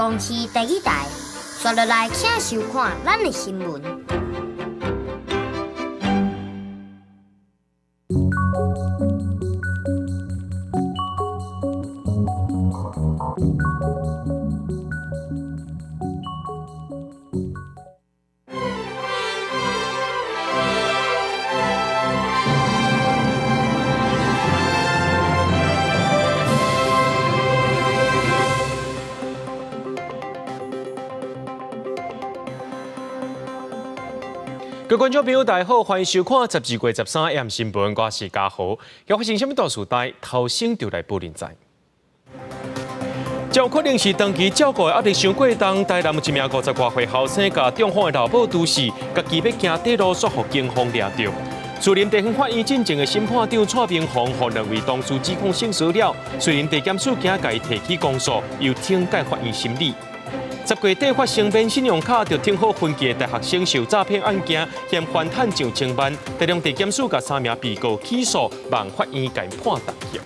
公視第一台，刷落來請收看咱的新聞。各位觀眾朋友，大家好，歡迎收看12月13暗新聞，我是嘉豪。又發生啥物大事代，頭先就來報恁知。這可能是長期照顧的壓力傷過重，台南有一名50外歲後生，共中風的老母揄死，家己欲行短路，煞予警方掠著。士林地方法院進前的審判長蔡明鳳，予兩位同事指控性騷擾，士林地檢署今共伊提起公訴，由懲戒法院審理。10月底發生免信用卡就停好分期的大學生受詐騙案件，嫌犯趁上千萬，台中地檢署共三名被告起訴，望法院共判重刑。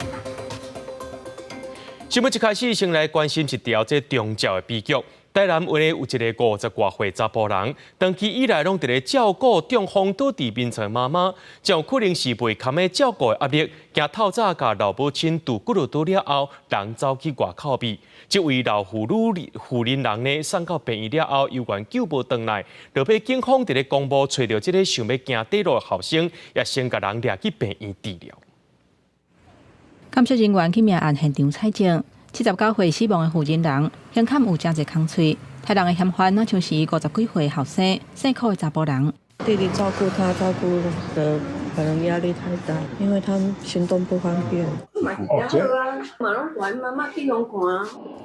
新聞一開始先來關心一條這長照的悲劇。台南有一個50外歲查埔人，長期以來攏佇咧照顧中風倒佇眠床的媽媽，這有可能是袂堪的照顧的壓力，驚透早共老母親拄骨頭倒了後，人走去外口避。這位老婦女婦人人呢，送到病院了後，猶原救無轉來，落尾警方佇咧公墓揣著這個想欲行短路的後生，也先共人掠去病院治療。鑑識人員去命案現場採證，79歲死亡的婦人人，胸坎有誠濟空喙，殺人的嫌犯若像是50幾歲後生，姓柯的查埔人。弟弟照顧他，照顧得可能壓力太大，因為他行動不方便。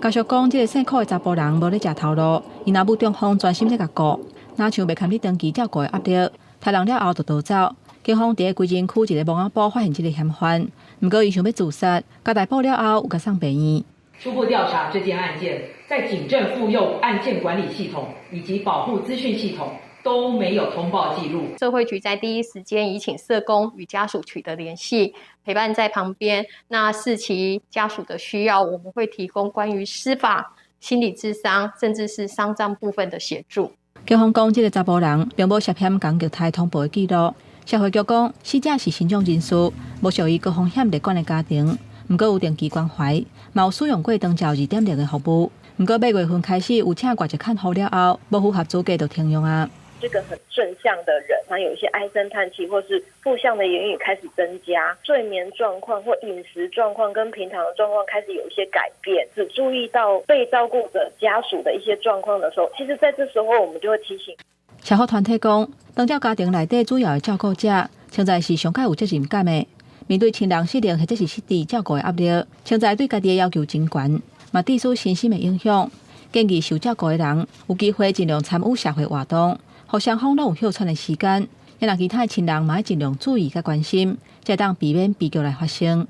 家屬講，這個姓柯的查埔人無咧食頭路，伊若母中風專心咧共顧，若像袂堪得長期照顧的壓力，殺人了後就逃走。警方佇歸仁區一个墓仔埔發現這个嫌犯，毋過伊想欲自殺，共逮捕了後有共送病院。初步調查這件案件，在警政婦幼案件管理系統以及保護資訊系統都沒有通報記錄。社會局在第一時間已請社工與家屬取得聯繫，陪伴在旁邊。那視其家屬的需要，我們會提供關於司法、心理諮商，甚至是喪葬部分的協助。警方講，這个查埔人並無涉嫌共虐待通報的記錄。社會局講，死者是身障人士，無屬於高風險列管的家庭，毋過有定期關懷，嘛有使用過長照2.0的服務。毋過八月份開始有請外籍看護了後，無符合資格就停用啊。這個很正向的人，他有一些唉聲嘆氣或是負向的言語開始增加，睡眠狀況或飲食狀況跟平常的狀況開始有一些改變，只注意到被照顧者家屬的一些狀況的時候，其實在這時候我們就會提醒。社福團體講，長照家庭內底主要的照顧者，現在是上較有責任感的，面對親人失能或者是失智照顧的壓力，現在對家己的要求真懸，嘛致使身心的影響。建議受照顧的人有機會盡量參與社會活動，予雙方攏有歇喘的時間。也若其他的親人嘛愛盡量注意佮關心，才會當避免悲劇來發生。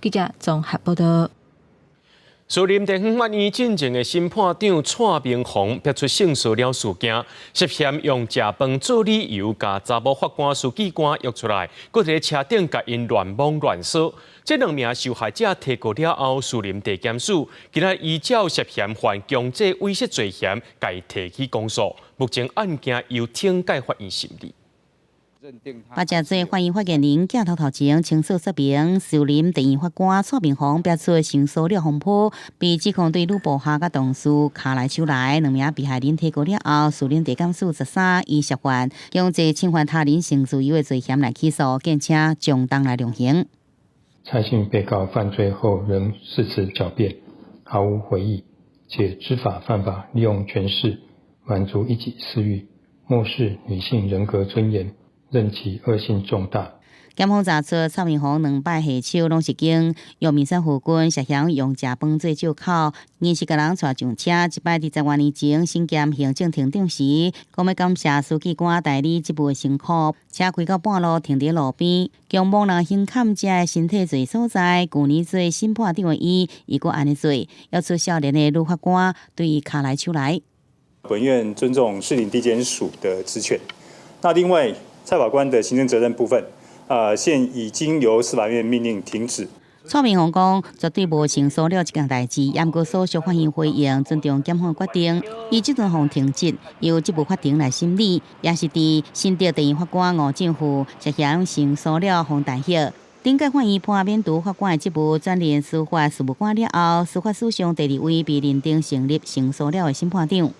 記者綜合報道。士林地方法院進前的審判長蔡明鳳爆出性騷擾事件，涉嫌用食飯做理由，共查某法官、書記官約出來，閣佇咧車頂共𪜶亂摸亂挲。這兩名受害者提告了後，士林地檢署今仔依照涉嫌犯強制猥褻罪嫌，共伊提起公訴。目前案件由懲戒法院審理。八食做法院發言人鏡頭頭前清楚說明，士林地院法官蔡明鳳爆出性騷擾風波，被指控對女部下佮同事跤來手來，兩名被害人提告了後，士林地檢署13依涉犯強制侵犯他人性自由的罪嫌來起訴，建請將當來量刑。蔡姓被告犯罪後仍誓詞狡辯，毫無悔意，且知法犯法，利用權勢滿足一己私欲，漠視女性人格尊嚴。認其惡性重大。檢方查出蔡明鳳兩擺下手攏是經陽明山附近涉嫌用食飯做借口，硬是共人帶上車。一擺佇10外年前身兼行政庭長時，講欲感謝書記官代理職務的辛苦，車開到半路停佇路邊，強摸人胸坎遮的身體罪所在。舊年做審判長的伊，伊閣按呢做，要出少年的女法官對伊跤來手來。本院尊重士林地檢署的職權。那另外，蔡法官的行政責任部分，現已經由司法院命令停止。蔡明鳳講，絕對無性騷擾這件代誌，毋過所屬法院回應尊重檢方決定，伊這陣予停職，由職務法庭來審理，也是佇新竹地院法官吳正富涉嫌性騷擾予彈劾。頂屆法院判免除法官的職務，轉任司法事務官了後，司法史上第二位被認定成立性騷擾的審判長。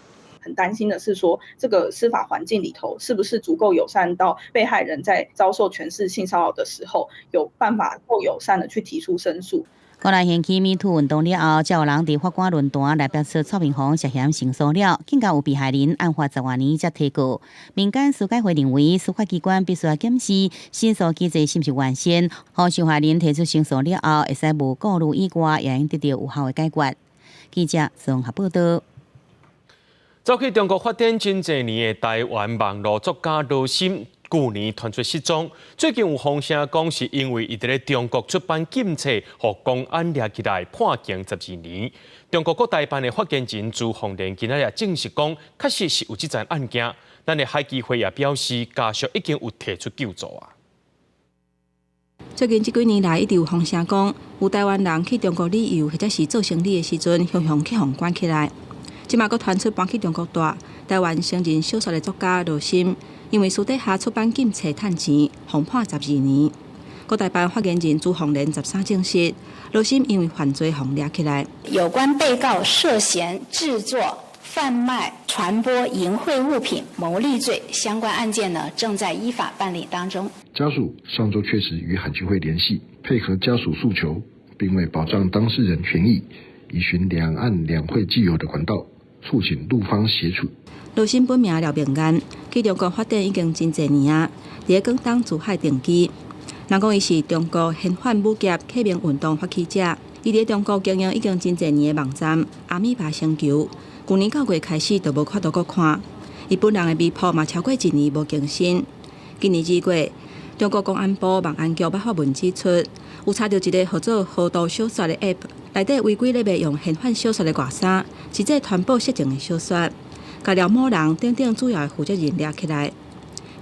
很擔心的是說，這個司法環境裡頭是不是足夠友善到被害人在遭受權勢性騷擾的時候，有辦法夠友善的去提出申訴。過來掀起 MeToo 運動了後，才有人佇法官論壇來表示蔡明鳳涉嫌性騷擾，更加有被害人案發十外年才提告。民間司改會認為，司法機關必須要檢視申訴機制是毋是完善，予受害人提出申訴了後，會使無顧慮以外，也會得到有效的解決。記者綜合報道。走去中國發展真濟年的台灣網路作家羅森，舊年傳出失蹤。最近有風聲講，是因為伊佇咧中國出版禁冊，予公安掠起來判刑12年。中國國台辦的發言人朱鳳蓮今仔日證實講，確實是有這層案件。咱的海基會也表示，家屬已經有提出救助啊。最近這幾年來，一直有風聲講，有台灣人去中國旅遊或者是做生理的時陣，雄雄去予關起來。這馬閣傳出搬去中國蹛，台灣成人小說的作家羅森，因為私底下出版禁冊趁錢，予判十二年。國台辦發言人朱鳳蓮13證實，羅森因為犯罪予掠起來。有關被告涉嫌製作、販賣、傳播淫穢物品牟利罪相關案件呢，正在依法辦理當中。家屬上週確實與海基會聯繫，配合家屬訴求，並為保障當事人權益，依循兩岸兩會既有的管道，促請陸方協處。羅森本名廖明安，去中國發展已經真濟年啊，佇咧廣東珠海定居。人講伊是中國憲法武俠啟明運動發起者，伊佇中國經營已經真濟年的網站阿米巴星球，舊年9月開始就無法度閣看。伊本人的微博嘛超過一年無更新。今年2月，中國公安部網安局發文指出，有查著一个號做河道小說的 App，內底違規咧賣用玄幻小說的外衫，實際傳播色情的小說，共廖某人等等主要的負責人掠起來。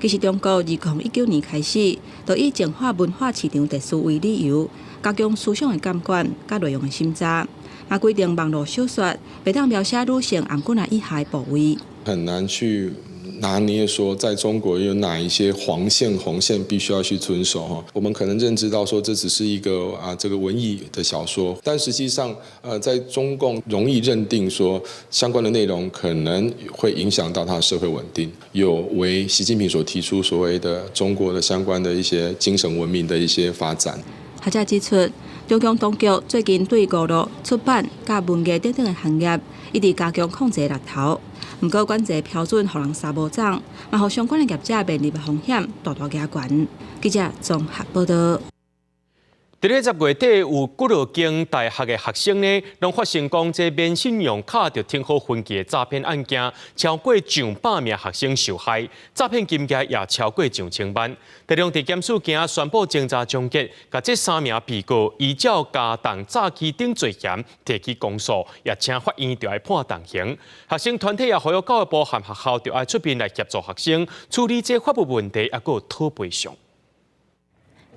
其實中國2019年開始，就以淨化文化市場秩序為理由，加強思想的監管、佮內容的審查，嘛規定網路小說袂當描寫女性頷頸仔以下的部位。很難去拿捏說，在中國有哪一些黃線、紅線必須要去遵守哈。我們可能認知到說，這只是一個啊，這個文藝的小說，但實際上，在中共容易認定說相關的內容可能會影響到他的社會穩定，有違習近平所提出所謂的中國的相關的一些精神文明的一些發展。學者指出，中共當局最近對娛樂、出版、佮文藝等等的行業，一直加強控制力頭。毋過管制標準予人捎無總，嘛予相關的業者面臨的風險大大加懸。記者綜合報道。佇咧10月底，有幾落間大學的學生呢，攏發生講這免信用卡就挺好分期的詐騙案件，超過上百名學生受害，詐騙金額也超過上千萬。台中地檢署今宣布偵查終結，共這三名被告依照加重詐欺等罪嫌提起公訴，也請法院著愛判重刑。學生團體也呼籲教育部和學校著愛出面來協助學生處理這法務問題，抑閣有討賠償。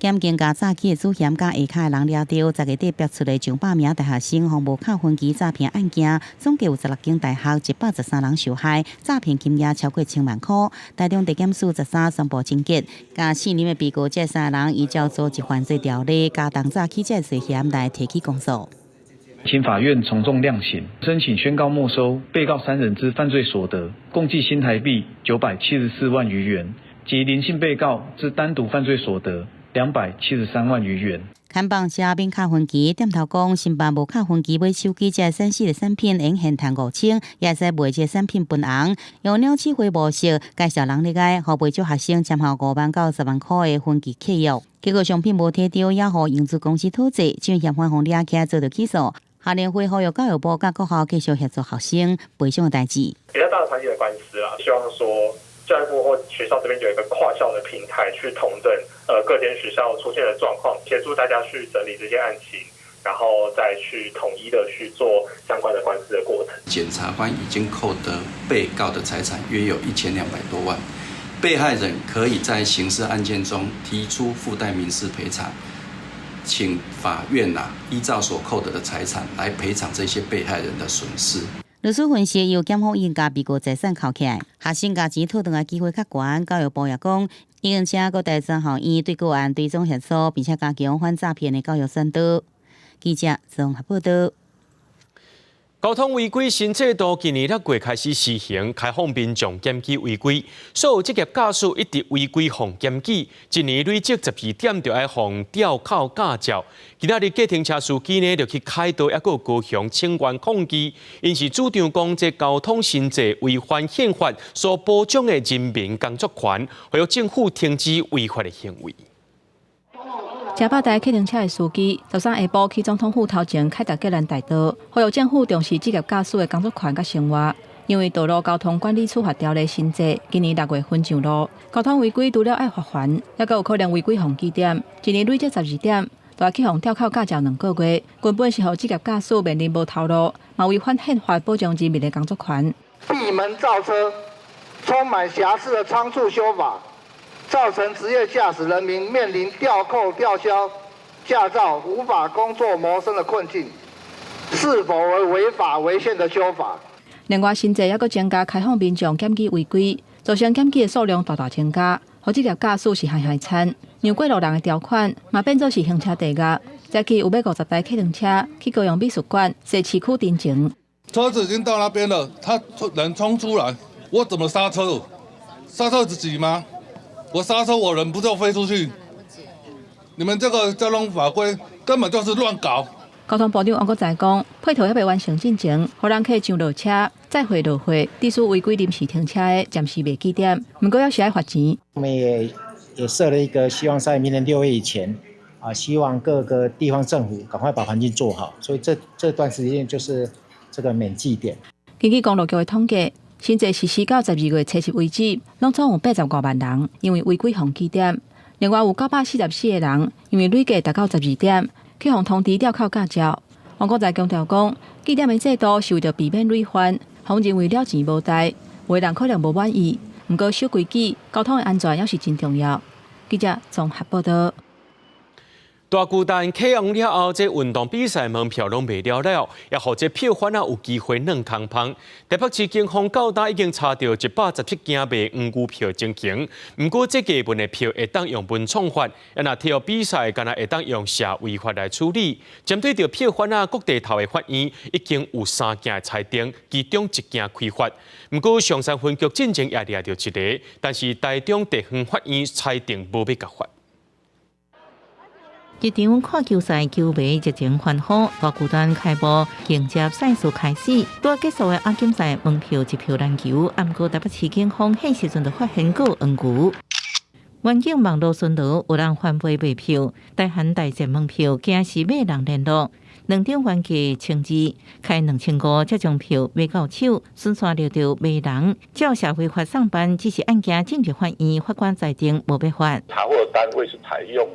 檢警共詐欺的主嫌佮下跤的人掠著，10月底爆出的上百名大學生予無卡分期詐騙案件，總計有16間大學113人受害，詐騙金額超過千萬箍。台中地檢署13宣布偵結，共四名的被告這三人依照組織犯罪條例加重詐欺這罪嫌來提起公訴。請法院從重量刑，申請宣告沒收被告三人之犯罪所得，共計新台幣974萬餘元，及林姓被告之單獨犯罪所得273萬餘元。看榜者免卡分期，店頭講申辦無卡分期買手機這三四的產品，會現趁5000，也會使賣這產品分紅。用鳥鼠會模式介紹人入來，予袂少學生簽下5萬到10萬箍的分期契約。結果商品無提著，也予融資公司討債，將嫌犯予掠起來遭著起訴。學聯會呼籲教育部佮各校繼續協助學生賠償的代誌。比較大的團體的官司啦，希望說教育部或學校這邊有一個跨校的平台，去統整各間學校出現的狀況，協助大家去整理這些案情，然後再去統一的去做相關的官司的過程。檢察官已經扣得被告的財產約有1200多萬，被害人可以在刑事案件中提出附帶民事賠償。請法院啊依照所扣得的財產來賠償這些被害人的損失。律師分析，由檢方已經共被告財產扣起來，學生共錢討轉來機會較懸。教育部也講，已經請各大專學院對個案追蹤協助，並且加強反詐騙的教育宣導。記者綜合報道。交通違規新制度今年6月開始施行，開放民眾檢舉違規，所有職業駕駛一直違規予檢舉，一年累積12點就愛予吊扣駕照。今仔日計程車司機呢，就去開道，抑閣高雄請願抗議，𪜶是主張講這交通新制違反憲法所保障的人民工作權，呼籲政府停止違法的行為。車百台計程車的司機，13下晡去總統府頭前凱達格蘭大道，呼籲政府重視職業駕駛的工作權佮生活。因為道路交通管理處罰條例新制，今年6月份上路，交通違規除了愛罰鍰，抑閣有可能違規予記點，一年累積12點，就愛去予吊扣駕照2個月。根本是予職業駕駛面臨無頭路，嘛違反憲法保障人民的工作權。閉門造車，充滿瑕疵的倉促修法，造成職業駕駛人民面臨吊扣、吊銷駕照、無法工作謀生的困境，是否為違法違憲的修法？另外，新制抑閣增加開放民眾檢舉違規，造成檢舉的數量大大增加，予職業駕駛是害害慘。讓過路人的條款嘛變做是行車地獄。早起有欲50台客運車去高雄美術館踅市區陳情。車子已經到那邊了，他人衝出來，我怎麼剎車？剎車自己嗎？我剎車，我人不就飛出去？你們這個交通法規根本就是亂搞。交通部長王國材講，配套猶未完成進前，予人客上落車、載貨落貨，致使違規臨時停車的暫時袂記點，毋過猶是愛罰錢。我們也設了一個，希望在明年6月以前，啊，希望各個地方政府趕快把環境做好，所以這段時間就是這個免記點。根據公路局的統計，新制實施到12月7日為止，攏總有80外萬人因為違規予記點，另外有944個人因為累計達到12點，去予通知吊扣駕照。王國材強調講，記點的制度是為著避免累犯，予認為了錢無代，有的人可能無滿意。毋過守規矩，交通的安全猶是真重要。記者綜合報道。大巨蛋啟用了後，這運動比賽門票攏賣了了，也予這票販仔有機會軟空芳。台北市警方到今已經查著117件賣黃牛票情形，毋過這假文的票會當用文創法，若體育比賽敢若會當用社維法來處理。針對著票販仔各地頭的法院已經有三件裁定，其中一件開罰。毋過松山分局進前也掠著一个，但是台中地方法院裁定無欲共罰。一場看球賽，球迷熱情歡呼，大巨蛋開幕迎接賽事開始。拄結束的亞錦賽門票一票難求，毋過台北市警方彼時陣就發現閣有黃牛。員警網路巡邏，有人販賣賣票，大韓大戰門票驚是買人聯絡，兩張原價1200，開2500才將票買到手，順紲掠著賣人。照社會法上班，只是案件進入法院，法官裁定無欲罰。查獲單位是採用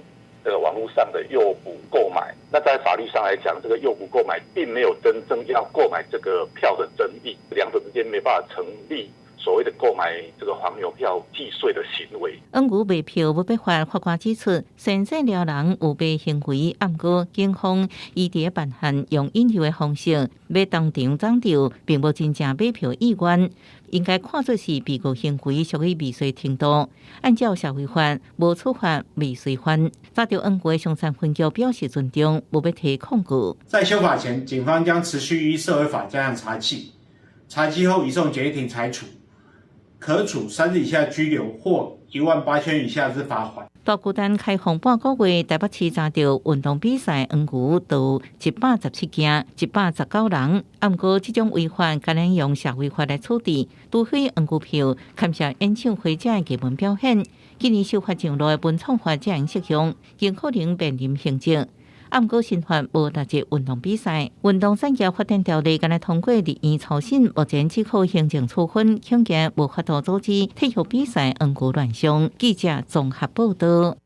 這個網絡上的誘捕購買，那在法律上來講，這個誘捕購買並沒有真正要購買這個票的爭議，兩者之間沒辦法成立所謂的購買這個黃牛票既遂的行為。黃牛賣票無欲罰，法官指出，先制撩人有賣行為，毋過警方伊佇咧辦案用引誘的方式，欲當場掌著，並無真正買票意願，應該看作是被告行為屬於未遂程度。按照社會法，無處罰未遂犯。查著黃牛的松山分局表示尊重，無欲提控告。在修法前，警方將持續依社會法加強查緝，查緝後移送簡易庭裁處，可處3日以下拘留或18,000以下之罰款。大巨蛋開放半個月，台北市查著運動比賽黃牛都117件，119人。毋過這種違法，敢若用社會法來處置，除非黃牛票牽涉演唱會這的藝文表演，今年修法上路的文創法才會適用，更可能面臨刑責。毋過新法無列入運動比賽，運動產業發展條例敢若通過立院初審，目前只可行政處分，恐驚無法度阻止體育比賽黃牛亂象。記者綜合報道。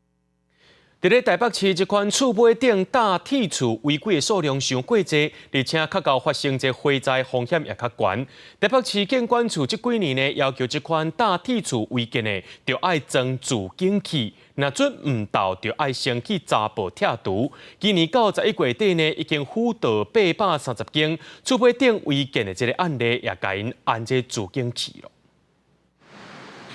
佇咧台北市這款厝尾頂搭鐵厝違規的數量傷過濟，而且較𠢕發生這火災風險也較懸。台北市建管處這幾年呢，要求這款搭鐵厝違建的，著愛裝自警器，若準毋到，著愛先去查報拆除。今年到11月底呢，已經輔導830間厝尾頂違建的這个案例，也共𪜶安這自警器囉。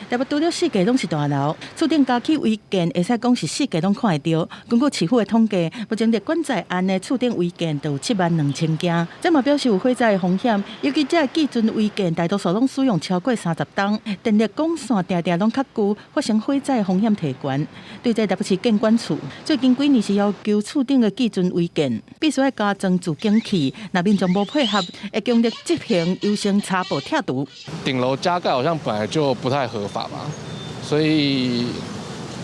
台北除了四界攏是大樓，厝頂加起違建，會使講是四界攏看會著。根據市府的統計，目前列管在案的厝頂違建就有7萬2千件，這嘛表示有火災的風險。尤其這個基準違建，大多數攏使用超過30冬，電力管線定定攏較舊，發生火災風險提懸。對這台北市建管處最近幾年是要求厝頂的基準違建必須愛加裝自警器，若民眾無配合，會強力執行優先查報拆除。頂樓加蓋好像本來就不太合法吧，所以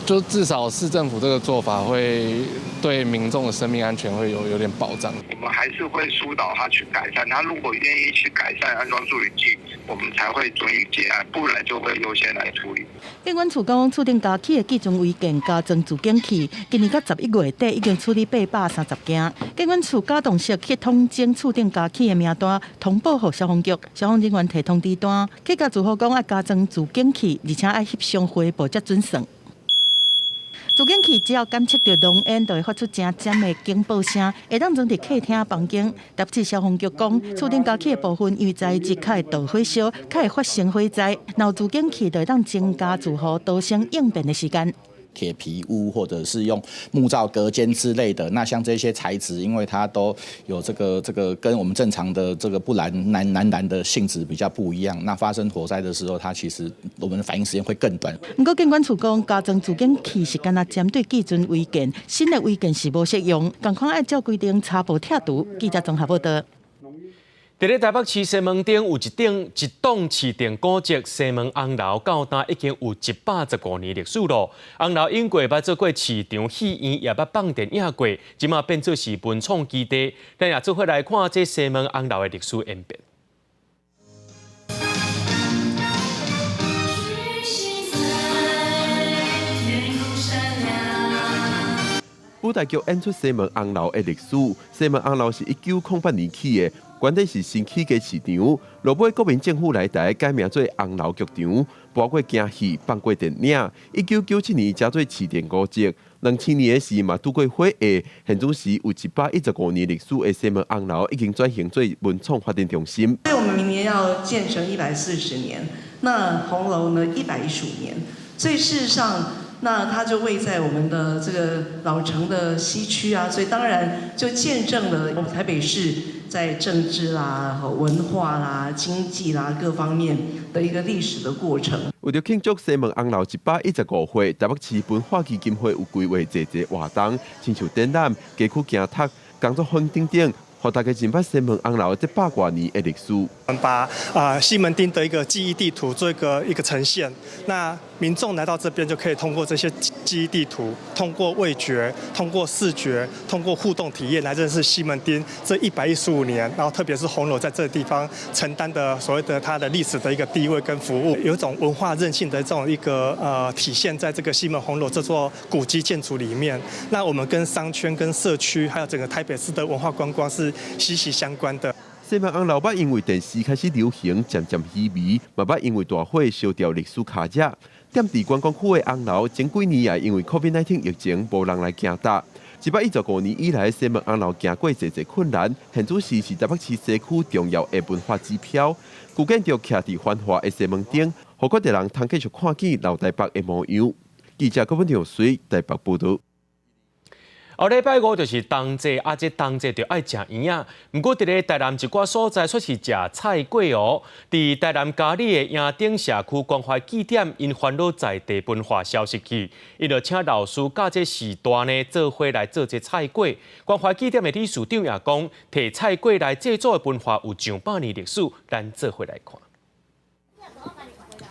就至少市政府這個做法會對民眾的生命安全會有點保障。我們還是會疏導他去改善，他如果願意去改善安裝助警器，我們才會准予結案，不然就會優先來處理。建管處講，厝頂加起的基準違建加裝自警器，今年到11月底已經處理830件。建管處加動式去統整厝頂加起的名單，通報予消防局，消防人員提通知單，去共住戶講愛加裝自警器，而且愛翕相回報才準算。自警器只要檢測著濃煙，就會發出誠尖的警報聲，會當裝佇客廳房間。台北市消防局講，厝頂加起的部分因為材質較會導火燒，較會發生火災。若有自警器，就會當增加住戶逃生應變的時間。鐵皮屋或者是用木造隔間之類的，那像這些材質，因為它都有這個跟我們正常的這個不燃難燃的性質比較不一樣。那發生火災的時候，它其實我們的反應時間會更短。毋過建管處講，加裝自警器是干焦針對基準違建，新的違建是無適用。仝款愛照規定查報拆除。記者綜合報導。佇咧台北市西門町有一棟市定古蹟西門紅樓，到今已經有115年歷史囉。紅樓經過捌做過市場、戲院，也捌放電影過，這馬變做是文創基地。咱也做伙來看這西門紅樓的歷史演變。舞台劇演出西門紅樓的歷史。西門紅樓是1908年起的，原底是新起家市場，落尾國民政府來台改名做紅樓劇場，播過京戲，放過電影。1997年才做市定古蹟。2000年的時嘛拄過火災，現此時有115年歷史的西門紅樓已經轉型做文創發展中心。所以我們明年要建成140年，那紅樓呢115年，所以事實上，那它就位在我們的這個老城的西區啊，所以當然就見證了台北市在政治啦、文化啦、經濟啦各方面的一個歷史的過程。為著慶祝西門紅樓115歲，台北市文化基金會有規劃濟濟活動，親像展覽、街區行讀、工作坊等等，予大家認捌西門紅樓這百外年的歷史。我們把西門町的一個記憶地圖做一個呈現，那民眾來到這邊就可以通過這些記憶地圖，通過味覺、通過視覺、通過互動體驗來認識西門町這115年，然後特別是紅樓在這個地方承擔的所謂的它的歷史的一個地位跟服務，有一種文化韌性的這種一個體現在這個西門紅樓這座古蹟建築裡面。那我們跟商圈、跟社區，還有整個台北市的文化觀光是息息相關的。西門紅樓捌因為電視開始流行，漸漸稀微，嘛捌因為大火燒掉歷史卡遮。踮佇觀光區的紅樓，前幾年也因為 COVID-19 疫情，無人來行踏。115年以來，西門紅樓行過濟濟困難，現此時是台北市西區重要的文化指標。古建築徛佇繁華的西門町，予閣濟人通繼續看見老台北的模樣。記者郭文耀水台北報導。後禮拜五就是冬至，啊，這冬至就愛食圓仔。毋過，佇咧台南一寡所在，卻是食菜粿哦。佇台南佳里的營頂社區關懷據點，𪜶煩惱在地文化消失去，𪜶就請老師佮這序大呢做伙來做這菜粿。關懷據點的理事長也講，提菜粿來祭祖的文化有上百年歷史，咱做伙來看。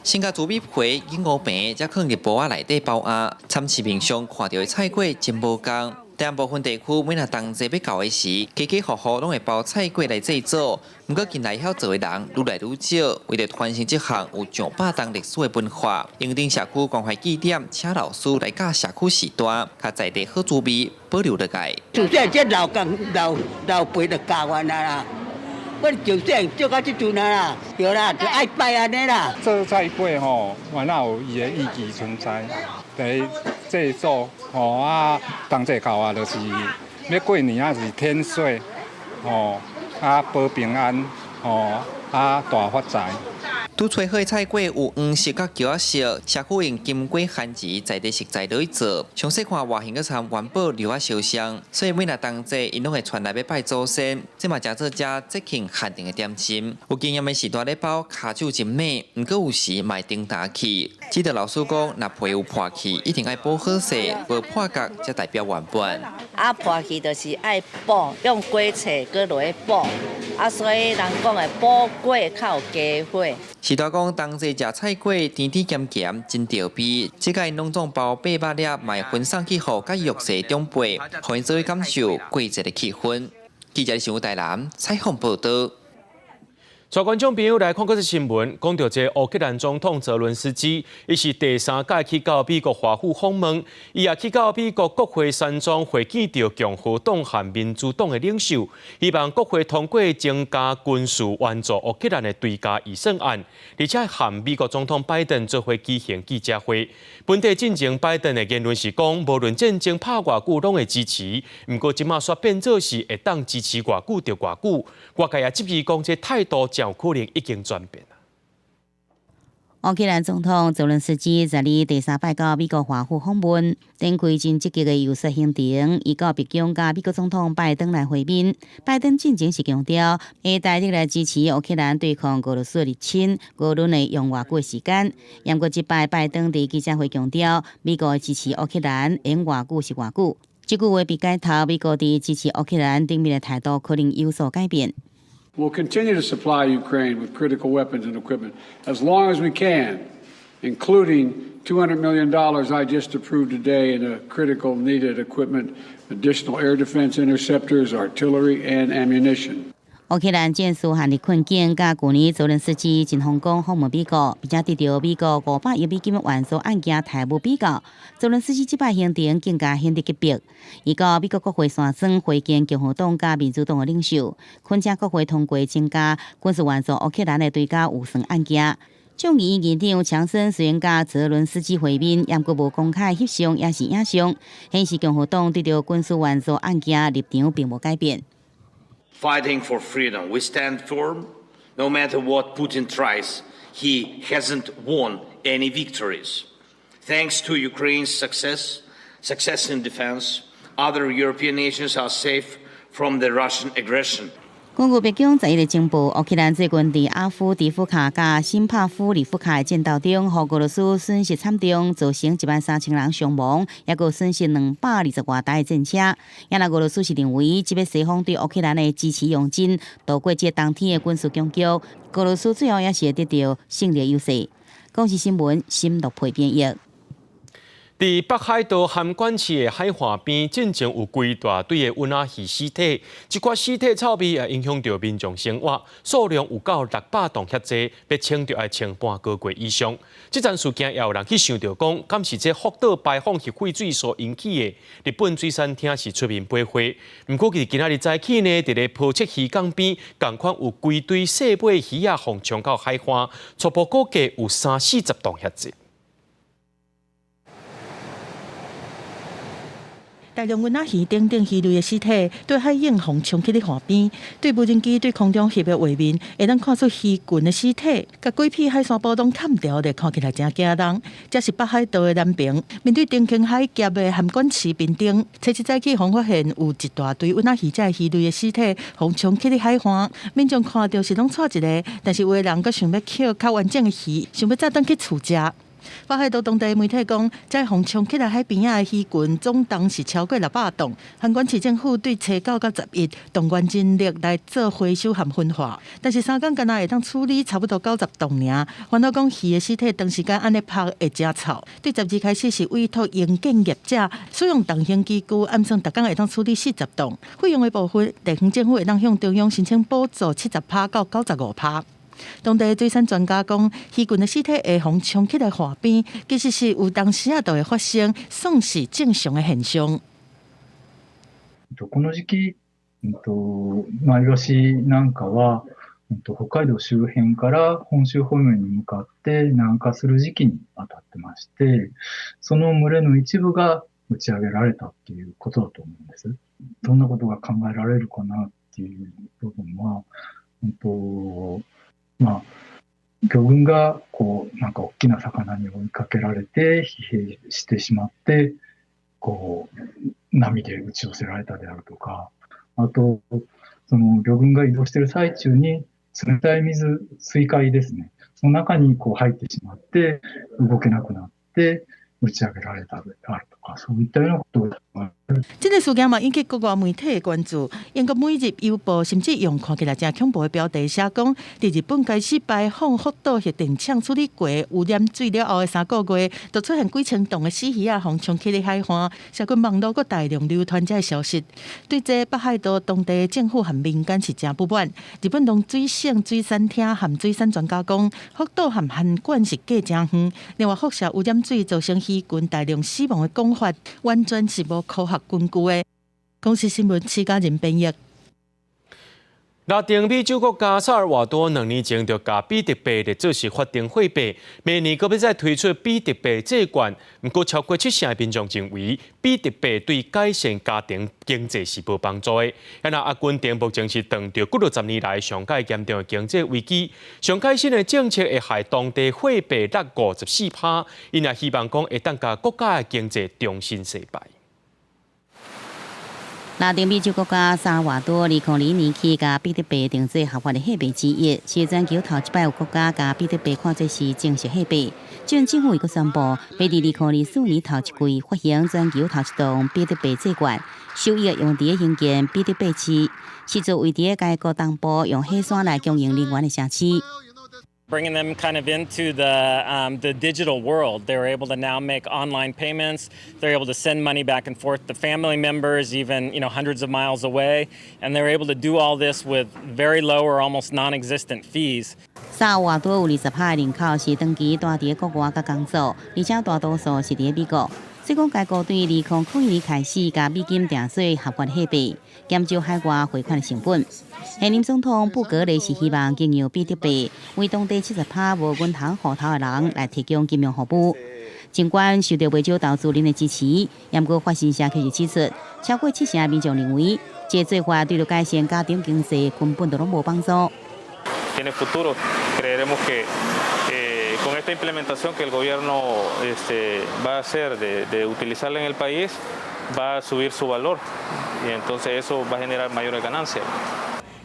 先共豬米皮、莨菪餅，才囥佇盤仔內底包壓，參市面上看著的菜粿真無仝。台南部分地區每若冬節欲到的時，家家戶戶攏會包菜粿來祭祖。毋過近來曉做的人愈來愈少，為著傳承這項有上百冬歷史的文化，榮町社區關懷據點請老師來教社區序大，較在地好滋味保留落來。自細這老公老老輩就教阮啊啦，我就細做到這陣啊啦，對啦，就愛拜按呢啦。做菜粿吼，原來有伊的意義存在。第一祭祖吼啊，冬節到啊，就是欲過年啊，是添歲吼啊，保平安吼啊，大發財。拄炊好的菜粿有黃色佮橘仔色，社區用金瓜番薯在地食材落去做，詳細看外形閣參元寶料仔相像，所以每若冬節𪜶攏會傳來欲拜祖先，這嘛誠做遮節慶限定的點心。有經驗的序大咧包，跤手真猛，毋過有時嘛會叮噠去。指導老師講，若皮有破去，一定愛補好勢，無破角才代表圓滿。啊，破去就是愛補，用粿切閣落去補，啊，所以人講的補粿較有機會。序大講，冬節食菜粿甜甜鹹鹹，真著味。這擺攏總包800粒，嘛會分送去予較弱勢長輩，予𪜶做伙感受過節的氣氛。記者新聞台南採訪報導。帶觀眾朋友來看閣一新聞，講著這烏克蘭總統澤倫斯基，伊是第三擺去到美國華府訪問，伊也去到美國國會山莊會見著共和黨和民主黨的領袖，希望國會通過增加軍事援助烏克蘭的追加預算案，而且和美國總統拜登做伙舉行記者會。本地進前拜登的言論是講，無論戰爭拍偌久，攏會支持。毋過這馬煞變做是會當支持偌久就偌久。外界也質疑講，這態度誠有可能已經轉變。烏克蘭總統澤倫斯基十二第三擺到美國華府訪問，展開真積極的遊說行程。伊到白宮佮美國總統拜登來會面。拜登進前是強調，會大力來支持烏克蘭對抗俄羅斯的入侵，無論會用偌久的時間。毋過這擺拜登佇記者會強調，美國會支持烏克蘭，用偌久是偌久。這句話被解讀，美國佇支持烏克蘭頂面的態度可能有所改變。 We'll continue to supply Ukraine with critical weapons and equipment as long as we can, including $200 million I just approved today in a critical needed equipment, additional air defense interceptors, artillery, and ammunition. 烏克蘭戰事陷入困境，佮舊年澤倫斯基真風光訪問美國，並且得著美國500億美金援助案件待遇比較，澤倫斯基這擺行程更加顯得急迫。伊到美國國會山莊會見共和黨佮民主黨的領袖，懇請國會通過增加軍事援助烏克蘭的追加預算案件。眾議院議長強森雖然佮澤倫斯基會面，毋過無公開翕相抑是影相，顯示共和黨對著軍事援助案件立場並無改變。 Fighting for freedom, we stand firm. No matter what Putin tries, he hasn't won any victories. Thanks to Ukraine's success in defense, other European nations are safe from the Russian aggression. 根據白宮11日情報，烏克蘭最近佇阿夫迪夫卡佮新帕夫里夫卡的戰鬥中，予俄羅斯損失慘重，造成1萬3千人傷亡，抑閣損失220外台的戰車。也若俄羅斯是認為，這擺西方對烏克蘭的支持用盡，度過這冬天的軍事僵局，俄羅斯最後也是會得著勝利優勢。公視新聞，新樂培編譯。佇北海道函館市的海岸邊，進前有規大堆的鰆仔魚屍體，這寡屍體臭味也影響著民眾生活，數量有夠600噸遐濟，欲清就愛清半個月以上。這樁事件也有人去想著講，敢是這福島排放核廢水所引起的？日本水產廳是出面駁話，毋過佇今仔日早起呢，佇咧浦切漁港邊，仝款有規堆細尾魚仔予沖到海岸，初步估計有三四十噸遐濟。大量鰆仔魚等等魚類的屍體對海湧予沖去咧岸邊，對無人機對空中翕的畫面，會當看出魚群的屍體，共規片海山坡攏崁著咧，看起來真驚人。這是北海道的南平，面對長興海峽的函館市濱町，初一早起，予發現有一大堆鰆仔魚這魚類的屍體，予沖去咧海岸，民眾看著是攏掣一下，但是有的人閣想欲撿較完整的魚，想欲載轉去厝食。北海道當地媒體講，這予衝起來海邊仔的魚群總重是超過600磅。函館市政府對初九到十一動員人力來做回收和焚化，但是三工干焦會當處理差不多90磅爾。煩惱講魚的屍體長時間按呢曝會誠臭。對12開始是委託營建業者使用重型機具，按算逐工會當處理40磅。費用的部分，地方政府會當向中央申請補助70%到95%。當地水產專家講，魚群的屍體會予衝起來岸邊，其實是有當時仔都會發生，算是正常的現象。この時期、まあ、イワシなんかは、北海道周辺から本州方面に向かって南下する時期に当たってまして、その群れの一部が打ち上げられたっていうことだと思うんです。どんなことが考えられるかなっていう部分は、まあ、魚群がこう、なんか大きな魚に追いかけられて疲弊してしまって、こう、波で打ち寄せられたであるとか、あと、その魚群が移動している最中に冷たい水、水塊ですね。その中にこう入ってしまって、動けなくなって、打ち上げられたであるとか、そういったようなことを。這个事件嘛引起國外媒體的關注。英國每日郵報甚至用看起來誠恐怖的標題寫講，佇日本開始排放福島核電廠處理過污染水了後的3個月，就出現幾千噸的死魚仔予衝起咧海岸，社群網路閣大量流傳這个消息。對這北海道當地政府和民間是誠不滿。日本農水省水產廳和水產專家講，福島和函館是隔誠遠，另外輻射污染水造成魚群大量死亡的講法，完全是無科學根據的。公視新聞施嘉仁編譯。拉丁美洲國家薩爾瓦多2年前就共比特幣列做是法定貨幣，明年閣欲再推出比特幣債券。毋過超過七成的民眾認為，比特幣對改善家庭經濟是無幫助的。啊，阿根廷目前是撞著幾落十年來上蓋嚴重的經濟危機，上蓋新的政策會害當地貨幣落54%，𪜶也希望講會當共國家的經濟重新洗牌。拉丁美洲國家薩爾瓦多2001年起共比特幣定做合法的貨幣之一，是全球頭一擺有國家共比特幣看做是正式貨幣。準政府又閣宣布，欲佇2024年頭一季發行全球頭一檔比特幣債券，收益用佇興建比特幣市，是做位佇該國東部用火山來供應能源的城市。 Bringing them kind of into the digital world. They're able to now make online payments. They're able to send money back and forth to family members, even hundreds of miles away, and they're able to do all this with very low or almost non-existent fees. 薩爾瓦多有20%的人口是長期蹛佇國外佮工作，而且大多數是佇美國。所以講，該國對2001年開始共美金定做合法貨幣，減少海外匯款的成本。現任總統布格雷是希望經由比特幣為當地70%無銀行戶頭的人來提供金融服務。儘管受到袂少投資人的支持，毋過法新社卻是指出，超過七成的民眾認為，這個做法對著改善家庭經濟根本就攏無幫助。 Tiene futuro. Creeremos que con esta implementación que el gobierno va a hacer de utilizarla en el país, va a subir su valor y entonces eso va a generar mayores ganancias.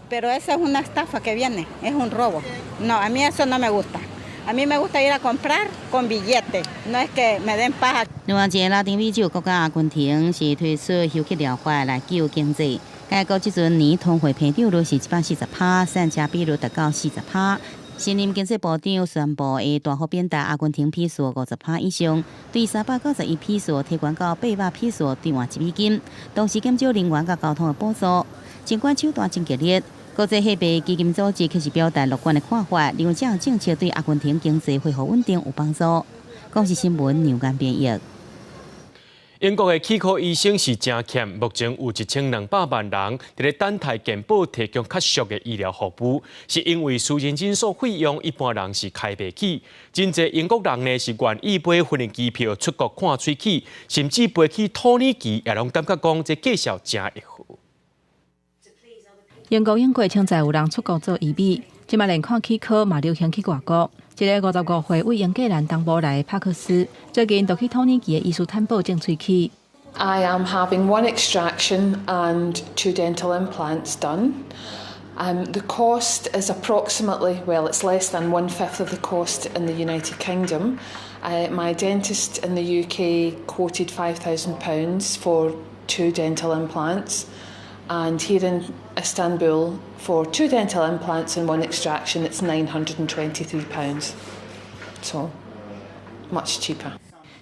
Pero esa es una estafa que viene, es un robo. No, a mí eso no me gusta. A mí me gusta ir a comprar con billete, no es que me den paja. 另外一个拉丁美洲國家阿根廷是推出休克療法來救經濟。該國這陣年通貨膨脹率是140%，散赤比率達到40%。新任經濟部長宣布會大幅貶值阿根廷披索50%以上，對391披索提懸到800披索兌換1美金，同時減少能源佮交通的補助。儘管手段真激烈，國際貨幣基金組織卻是表達樂觀的看法，認為這項政策對阿根廷經濟恢復穩定有幫助。公視新聞梁間編譯。英國的齒科醫生是誠欠，目前有1200萬人佇咧等待健保提供較俗的醫療服務，是因為私人診所費用一般人是開袂起。真濟英國人呢是願意買飛機機票出國看喙齒，甚至飛去土耳其，也攏感覺講這價數誠會好。英國永過穿在有人出國做醫美，這擺連看齒科嘛流行去外國。一个55歲為英格蘭東部來的帕克斯，最近就去土耳其的伊斯坦堡種喙齒。 I am having one extraction and two dental implants done. The cost is approximately, well, it's less than one fifth of the cost in the United Kingdom. My dentist in the UK quoted £5,000 for two dental implants, and here in Istanbul for two dental implants and one extraction, it's £923. So much cheaper.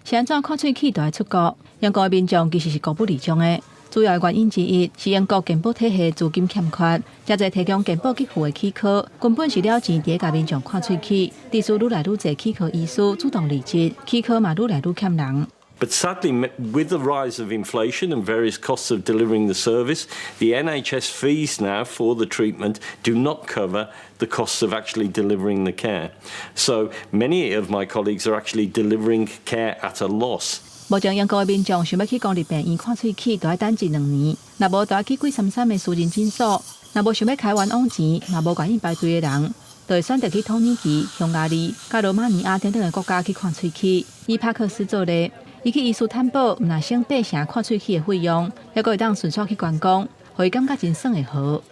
是按怎看喙齒都愛出國？英國的民眾其實是孤不離場的。主要的原因之一是英國健保體系資金欠缺，誠濟提供健保給付的齒科根本是了錢佇咧共民眾看喙齒，致使愈來愈濟齒科醫師主動離職，齒科嘛愈來愈欠人。 But sadly, with the rise of inflation and various costs of delivering the service, the NHS fees now for the treatment do not cover the costs of actually delivering the care. So many of my colleagues are actually delivering care at a loss. 目前英國的民眾想欲去公立病院看喙齒，都愛等一兩年；若無，就愛去貴參參的私人診所；若無想欲開冤枉錢，嘛無願意排隊的人，就會選擇去土耳其、匈牙利、佮羅馬尼亞等等的國家去看喙齒。以帕克斯做例，伊去伊斯坦堡，毋但省八成看喙齒的費用，猶閣會當順紲去觀光，予伊感覺真耍會好。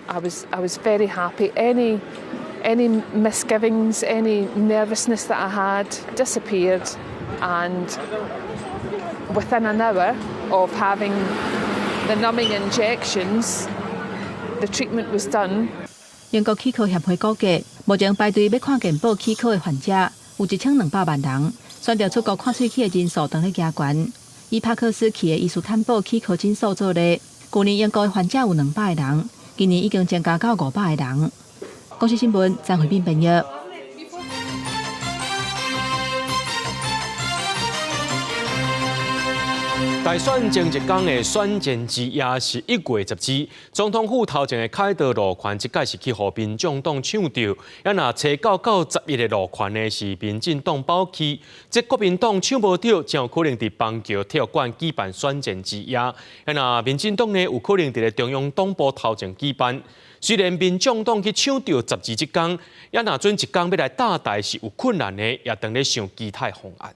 I was very happy. Any misgivings, any nervousness that I had disappeared, and within an hour of having the numbing injections, the treatment was done. 英國齒科協會估計，目前排隊欲看健保齒科的患者有1200萬人，選擇出國看喙齒的人數當咧加懸。以帕克斯去的伊斯坦堡齒科診所做例，舊年英國的患者有200個人，今年已經增加到500個人。公視新聞張慧敏編譯。大選前一工的選戰之夜是1月12，總統府頭前的凱道路權，這擺是去予民眾黨搶著，啊若初九到十一的路權呢是民進黨保去，這國民黨搶無著，真有可能佇邦橋體育館舉辦選戰之夜，啊若民進黨呢有可能佇咧中央黨部頭前舉辦。雖然民眾黨去搶著十二這工，啊若準一工欲來搭台是有困難的，也當咧想其他方案。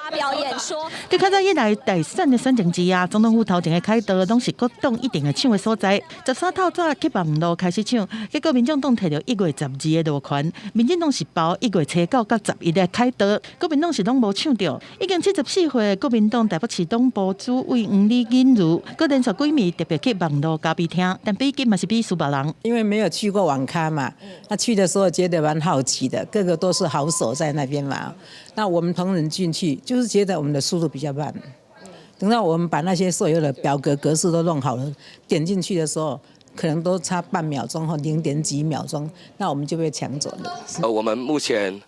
發表演說。對較早以來大選的選前之夜，總統府頭前的凱道攏是各黨一定會搶的所在。13透早去網路開始搶，結果民眾黨提著1月12的路權，民進黨是包1月初9佮11的凱道，國民黨是攏無搶著。已經74歲的國民黨台北市黨部主委黃李錦如，閣連續幾暝特別去網路咖啡廳，但比金嘛是比輸別人。因為沒有去過網咖嘛，那去的時候覺得蠻好奇的，個個都是好手在那邊嘛。那我們同仁進去，就是覺得我們的速度比較慢。等到我們把那些所有的表格格式都弄好了，點進去的時候，可能都差半秒鐘或零點幾秒鐘，那我們就被搶走了。我們目前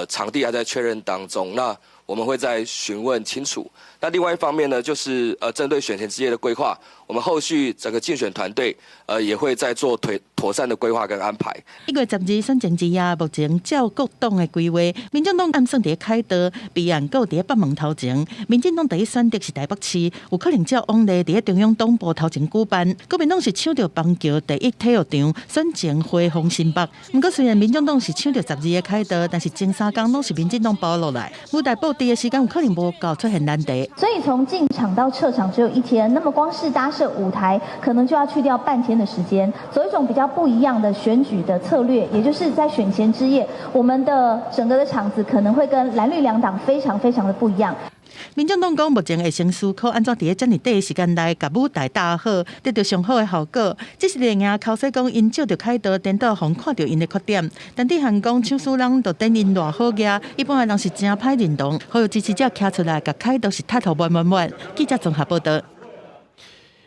場地還在確認當中，那我們會再詢問清楚。那另外一方面呢，就是針對選前之夜的規劃，我們後續整個競選團隊也會再做妥善的規劃跟安排。1月12選前之夜，目前照各黨的規劃，民眾黨暗算佇凱道，備案閣佇北門頭前，民進黨第一選擇是台北市，有可能照往例佇中央黨部頭前舉辦。國民黨是搶著邦橋第一體育場，選前回訪新北。毋過雖然民眾黨是搶著12的凱道，但是前三工攏是民進黨包落來，舞台布置的時間有可能無夠出現難題。所以從進場到撤場只有一天，那麼光是搭設舞台，可能就要去掉半天的時間。走一種比較不一樣的選舉的策略，也就是在選前之夜，我們的整個的場子可能會跟藍綠兩黨非常非常的不一樣。民眾黨講，目前會先思考按怎佇咧遮爾短的時間內，共舞台搭好，得著上好的效果。只是另外，口說講𪜶借著凱道顛倒予人看著𪜶的缺點。陳志漢講，搶輸人就等𪜶偌好額，一般的人是誠歹認同。呼籲支持者徛出來，共凱道是踢予滿滿滿。記者綜合報道。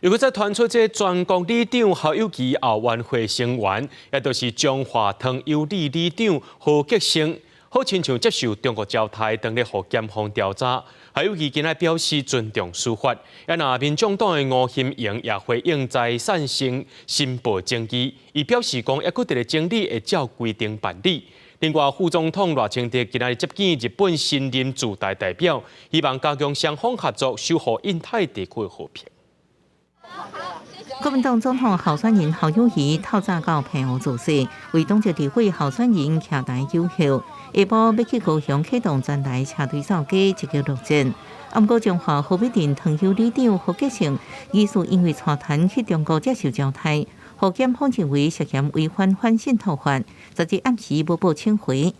又閣再傳出這全國里長侯友宜後援會成員，也就是彰化湯尤里里長何杰生，好親像接受中國招待，當咧予檢方調查。侯友宜今仔表示尊重司法，啊若民眾黨的吳欣盈也回應財產申報爭議，伊表示講，猶閣佇咧整理，會照規定辦理。另外，副總統賴清德今仔日接見日本新任駐台代表，希望加強雙方合作，守護印太地區和平。國民黨總統候選人侯友宜透早到澎湖造勢，為黨籍立委候選人徛台守候。下晡欲去高雄啟動全台車隊掃街，積極作戰。毋過彰化濠美鎮湯丘里長何杰勝疑似因為帶團去中國接受招待，予檢方認為涉嫌違反反滲透法，昨日暗時無報請回。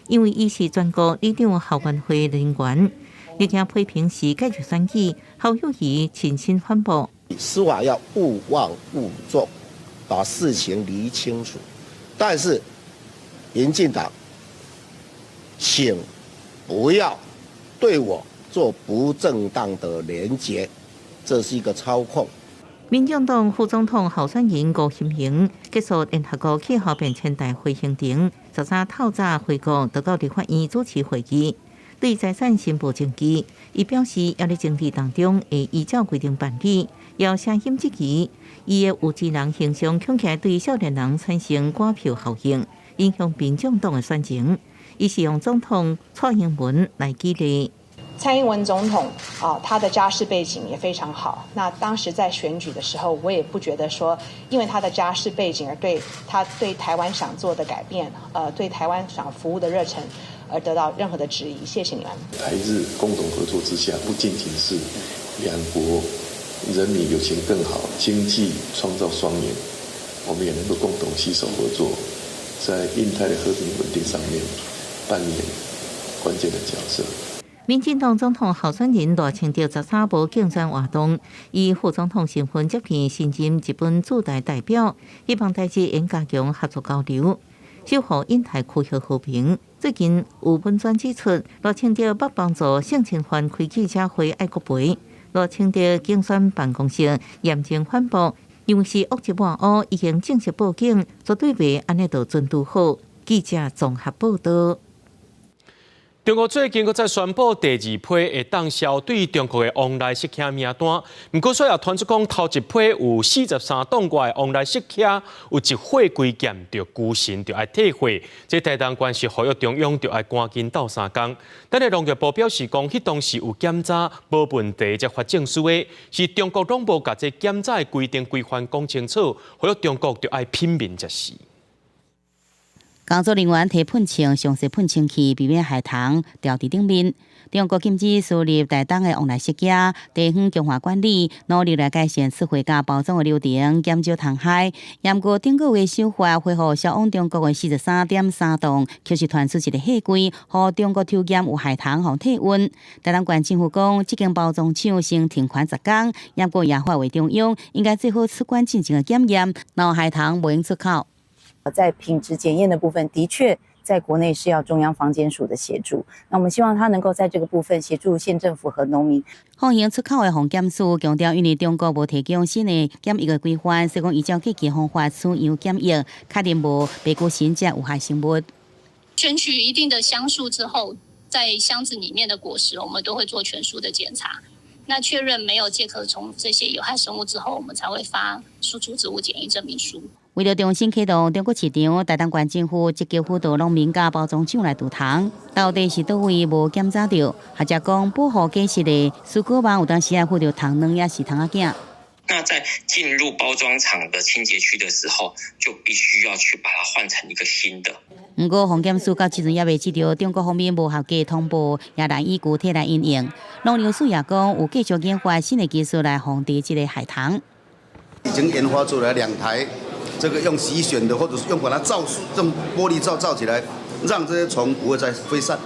因為伊是全國里長後援會人員。歷經批評時繼續選舉，侯友宜親身反駁。司法要勿忘勿縱，把事情理清楚。但是，民進黨，請不要對我做不正當的連結，這是一個操控。民進黨副總統候選人吳欣盈結束聯合國氣候變遷大會行程，13透早回國，就到立法院主持會議，對財產申報證據，伊表示猶佇整理當中會依照規定辦理，也聲音質疑伊的有錢人形象恐驚對少年人產生趕票效應，影響民眾黨的選情。伊是用總統蔡英文來舉例。蔡英文總統啊，他的家世背景也非常好。那當時在選舉的時候，我也不覺得說，因為他的家世背景而對他對台灣想做的改變，對台灣想服務的熱忱而得到任何的質疑。謝謝你們。台日共同合作之下，不僅僅是兩國人民友情更好，經濟創造雙贏，我們也能夠共同攜手合作，在印太的和平穩定上面扮演關鍵的角色。民進黨總統候選人賴清德13無競選活動，以副總統身份接見新任日本駐台代表，希望台日應加強合作交流，守護印太區域和平。最近有文宣指出，賴清德欲幫助性侵犯開記者會愛國賠，賴清德競選辦公室嚴正反駁，認為是惡意抹烏，已經正式報警，絕對袂按呢就準拄好。記者綜合報道。中國最近閣再宣布第二批會當銷對中國的旺來釋客名單，毋過煞也傳出講頭一批有43棟外的旺來釋客有一貨櫃檢著龜蕈，著愛退貨。這台東縣是呼籲中央著愛趕緊鬥相共。但是農業部表示講，彼當時有檢查無問題才發證書的，是中國攏無共這檢查的規定規範講清楚，呼籲中國著愛品面才是。工作人員提噴槍，詳細噴清氣，避免害蟲牢佇頂面。中國禁止輸入台東的旺來釋蜊，地方強化管理，努力來改善出貨佮包裝的流程，減少蟲害。毋過頂個月手法恢復銷往中國的43.3棟，卻是傳出一個貨櫃，予中國抽驗有害蟲予退運。台東縣政府講，這間包裝廠先停權10工，毋過也發話中央應該做好出關進前的檢驗，若有害蟲袂用出口。在品質檢驗的部分，的確在國內是要中央防檢署的協助。那我們希望他能夠在這個部分協助縣政府和農民。放行出口的防檢署強調，因為中國無提供新的檢疫的規範，所以講依照過去方法取樣檢疫，確認無白龜蕈這有害生物。選取一定的箱數之後，在箱子裡面的果實，我們都會做全數的檢查。那確認沒有介殼蟲這些有害生物之後，我們才會發輸出植物檢疫證明書。為著重新啟動中國市場，台東縣政府積極輔導農民佮包裝廠來除蟲。到底是佗位無檢查著，或者講保護果實的水果網有當時也附著蟲卵，抑是蟲仔囝。那在進入包裝廠的清潔區的時候，就必須要去把它換成一個新的。毋過防檢署到這陣猶未接著中國方面無合格通報，也難以具體來因應。農糧署也講有繼續研發新的技術來防治這個害蟲。已經研發出來兩台，這個用洗選的，或者是用把它罩，用玻璃罩罩起來，讓這些蟲不會再飛散。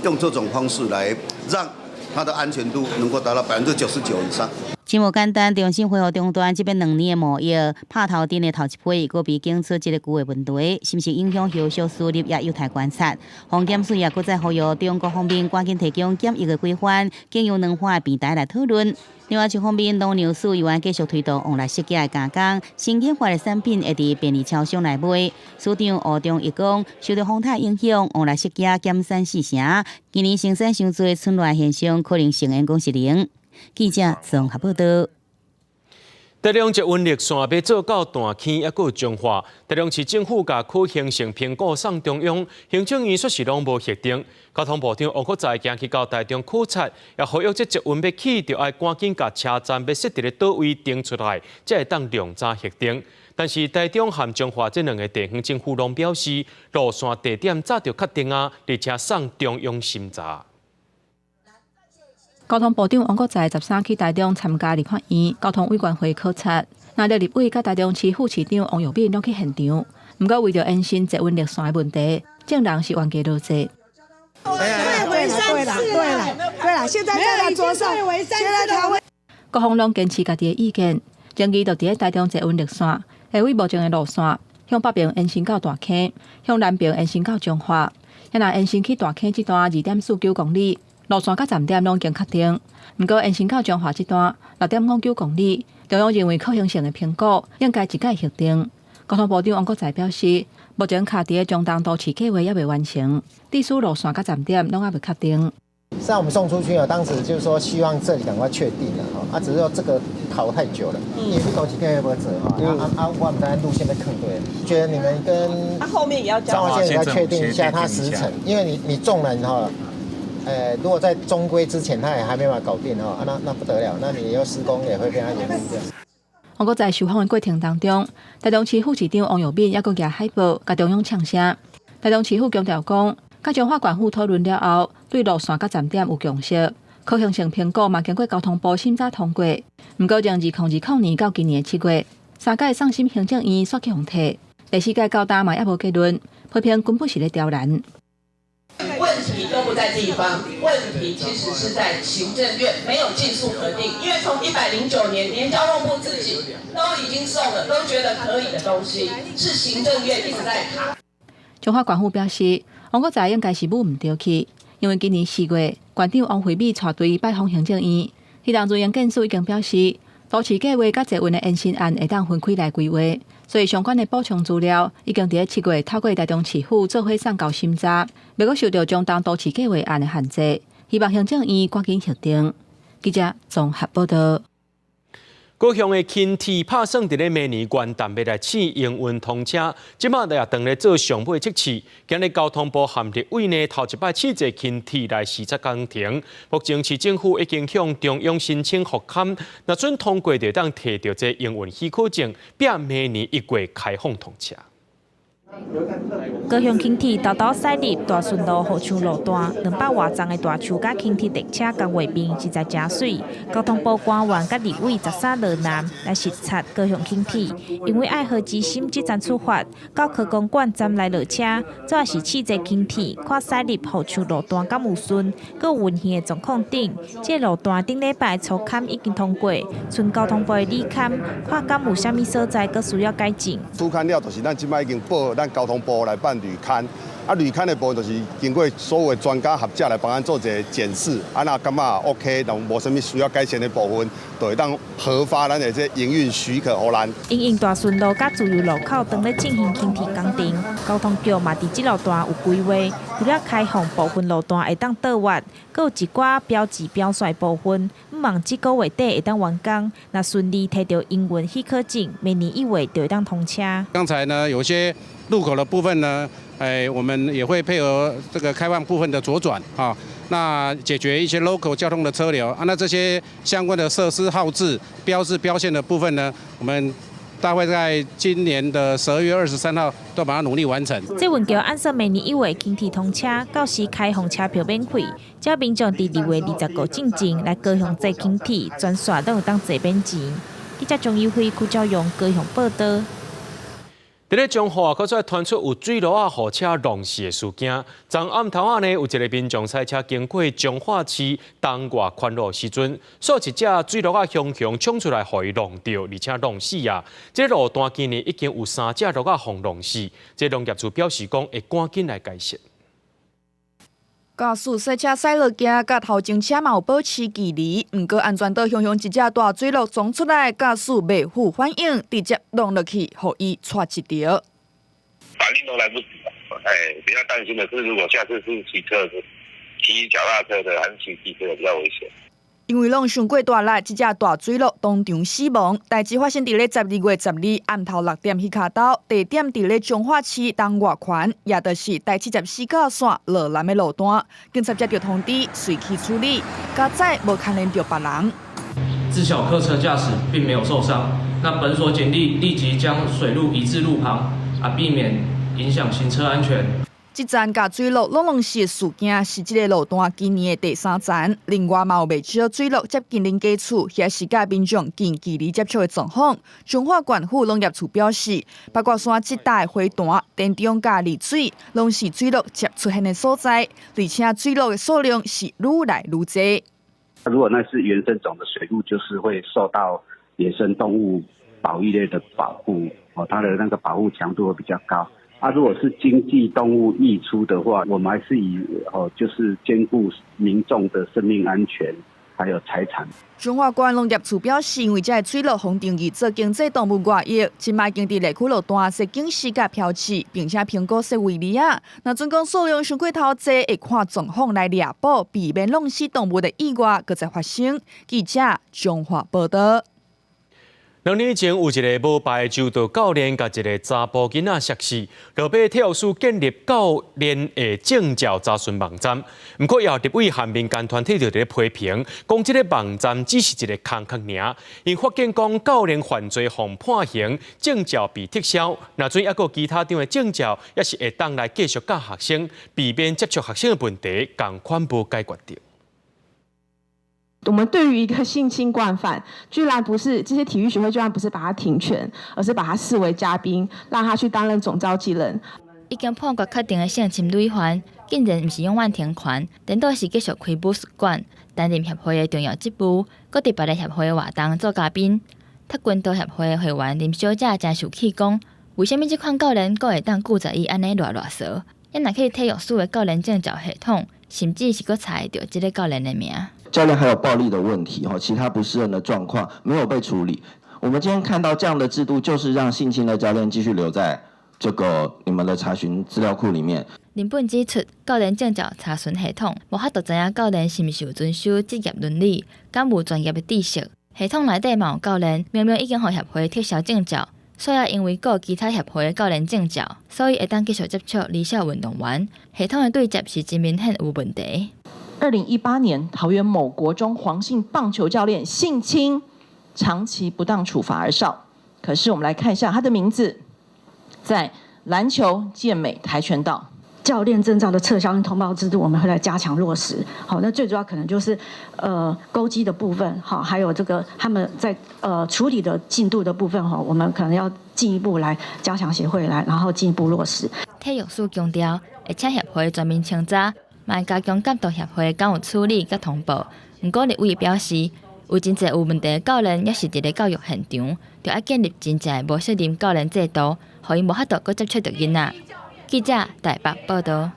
用這種方式來讓它的安全度能夠達到99%以上。真無簡單，重新恢復中斷這邊2年的貿易，拍頭陣的頭一批，閣被檢出這個龜的問題，是毋是影響後續輸入也有待觀察。防檢署也閣再呼籲中國方面趕緊提供檢疫的規範，經由兩岸的平台來討論。另外一方面，農糧署猶原繼續推動旺來釋蜊的加工，新研發的產品會佇便利超商來賣。署長吳中義講，受著風颱影響，旺來釋蜊減產4成，今年生產傷濟，春亂現象可能性講是零。記者綜合報道。台中捷運綠線欲做到大坑，猶閣有彰化。台中市政府共可行性評估送中央，行政院煞是攏無核定。交通部長王國材行去到台中考察，也呼籲這捷運欲起，就愛趕緊共車站欲設佇咧佗位定出來，才會當量早核定。但是台中和彰化這兩个地方政府攏表示，路線地點早就確定啊，而且送中央審查。交通部長王國材13去台中參加立法院交通委員會考察，那立委佮台中市副市長王育敏攏去現場。毋過為著延伸捷運綠線的問題，眾人是冤家路窄。對回三次。對啦，對啦，現在在他桌上，現在他會。各方攏堅持家己的意見，爭議就佇咧台中捷運綠線，下位目前的路線向北邊延伸到大坑，向南邊延伸到彰化。若延伸去大坑這段2.49公里，路線佮站點攏已經確定。毋過延伸到彰化這段6.59公里，中央認為可行性的評估應該一概核定。交通部長王國材表示，目前卡佇咧中東都市計畫猶未完成，致使路線佮站點攏猶未確定。像我們送出去啊，當時就是說希望這裡趕快確定了哈，啊，只是說這個跑太久了，因為都市計畫無做哈，啊啊，我們知路線被坑對，覺得你們跟後面也要彰化縣也要確定一下它時程，因為你縱然哈，如果在終規之前他也還沒辦法搞定哈，啊那不得了，那你要施工也會被他延誤掉。王國材受訪的過程當中，台中市副市長王育敏猶閣舉海報，共中央嗆聲。台中市府強調講，佮彰化縣府討論了後，對路線佮站點有共識，可行性評估嘛經過交通部審查通過。毋過從2020年到今年7月，三屆送審行政院煞去予退，第四屆到今嘛猶無結論，批評根本是咧刁難。問題都不在地方，問題其實是在行政院沒有盡速核定，因為從109年連交通部自己都已經送了，都覺得可以的東西，是行政院一直在卡。彰化縣府表示，王國材應該是舞毋著去，因為今年4月，縣長王惠美帶隊拜訪行政院，彼當陣營建署已經表示，都市計畫佮捷運的延伸案會當分開來規劃，所以相關的補充資料已經佇咧7月透過台中市府做伙送交審查，袂閣受到中東都市計畫案的限制，希望行政院趕緊核定。記者綜合報道。高雄的輕鐵拍算佇咧明年元旦欲來試營運通車，這馬也當咧做上尾測試。今日交通部和立委呢頭一擺試坐輕鐵來視察工程。目前市政府已經向中央申請復勘，若準通過，就當提著這營運許可證，拼明年1月開放通車。高雄輕鐵沓沓駛入大順路雨樹路段，200外重的大樹佮輕鐵列車仝畫面實在誠媠。交通部官員佮立委13落南來視察高雄輕鐵，因為愛河之心這站出發，到科工館站來落車，主要是試坐輕鐵，看駛入雨樹路段敢有順，閣有運行的狀況等。這路段頂禮拜初勘已經通過，賰交通部的理勘，看敢有啥物所在閣需要改進。初勘了，就是咱這擺已經報咱交通部來辦履勘，啊履勘的部分就是經過所有專家學者來幫咱做一個檢視，啊若感覺 OK，若無啥物需要改善的部分，就會當核發咱的這營運許可予咱。因應大順路佮自由路口當咧進行輕鐵工程，交通局嘛佇這路段有規劃，除了開放部分路段會當倒彎，閣有一寡標誌標線部分，向望這個月底會當完工，若順利提著營運許可證，明年1月就會當通車。剛才呢，有些路口的部分呢，哎，我們也會配合這個開放部分的左轉啊，那解決一些 local 交通的車流啊，那這些相關的設施號誌、標誌標線的部分呢，我們大概在今年的12月23號都把它努力完成。這運橋按算明年1月輕鐵通車，到時開放車票免費，只要民眾佇2月25進前來高雄坐輕鐵，全線攏會當坐免錢。記者張友輝、邱昭勇高雄報道。佇咧彰化，閣再傳出有水路仔予車弄死的事件。昨暗頭仔呢，有一个民眾駛車經過彰化市東外環路時陣，煞一隻水鹿仔雄雄衝出來，予伊弄著，而且弄死啊！這個路段今年已經有三隻鹿仔予弄死。這農業處表示講，會趕緊來改善。駕駛駛車駛落行，佮頭前車嘛有保持距離，毋過安全島雄雄一隻大水鹿衝出來，駕駛袂赴反應，直接弄落去，予伊掣一著。反應都來不及，哎，比較擔心的是，如果下次是騎車子、騎腳踏車的，還是騎機車的比較危險。因為攏傷過大力，這隻大水鹿當場死亡。代誌發生佇咧12月12暗頭6點彼跤晝，地點佇咧彰化市東外環，也就是台74線落南的路段。警察接著通知，隨去處理，加載無牽連著別人。知曉客車駕駛並沒有受傷，那本所警力立即將水鹿移至路旁，啊，避免影響行車安全。這層共水鹿攏弄死的事件是這个路段今年的第三層。另外嘛有袂少水鹿接近恁家厝，抑是佮民眾近距離接觸的狀況。彰化縣府農業處表示，八卦山這帶花壇、田中佮麗水，攏是水鹿捷出現的所在，而且水鹿的數量是愈來愈濟。如果那是原生種的水鹿，就是會受到野生動物保育類的保護，哦，它的那個保護強度會比較高。啊，如果是經濟動物溢出的話，我們還是以哦，就是兼顧民眾的生命安全，還有財產。彰化縣農業處表示，因為這个水鹿予定義做經濟動物外溢，這擺已經佇內區路段設警示佮標誌，並且評估設圍籬仔。若準講數量傷過頭濟，會看狀況來獵捕，避免弄死動物的意外閣再發生。記者彰化報道。 2年前有一个無牌柔道教練共一个查埔囡仔摔死，落尾體育署建立教練的證照查詢網站。毋過，也有立委和民間團體就佇咧批評，講這个網站只是一个空殼爾。𪜶發現講教練犯罪予判刑，證照被撤銷，若準猶閣有其他張的證照，也是會當來繼續教學生，避免接觸學生的問題，仝款無解決著。我們對於一個性侵慣犯，居然不是這些體育學會，居然不是把他停權，而是把他視為嘉賓，讓他去擔任總召集人。已經判決確定的性侵累犯，竟然毋是永遠停權，顛倒是繼續開武術館，擔任協會的重要職務，閣佇別个協會的活動做嘉賓。跆拳道協會會員林小姐誠受氣，講為啥物這款教練閣會當拒絕伊按呢囉囉嗦？咱若去體育署的教練證照系統，甚至是閣查會著這个教練的名。教練還有暴力的問題，其他不適任的狀況沒有被處理。我們今天看到這樣的制度，就是讓性侵的教練繼續留在這個你們的查詢資料庫裡面。林本指出，教練證照查詢系統無法度知影教練是毋是有遵守職業倫理，敢有專業的知識。系統內底嘛有教練明明已經予協會撤銷證照，所以因為閣有其他協會的教練證照，所以會當繼續接觸理想運動員。系統的對接是真明顯有問題。2018年，桃園某國中黃姓棒球教練性侵，長期不當處罰而少。可是我們來看一下他的名字，在籃球、健美、跆拳道。教練證照的撤銷跟通報制度，我們會來加強落實。好，那最主要可能就是勾稽的部分，好，還有這個他們在處理的進度的部分，哈，我們可能要進一步來加強協會來，然後進一步落實。體育署強調，會請協會全面清查，嘛會加強監督協會敢有處理佮通報。毋過立委表示，有真濟有問題的教練，猶是佇咧教育現場，著愛建立真正的無責任教練制度，予𪜶無法度閣接觸著囡仔。記者台北報道。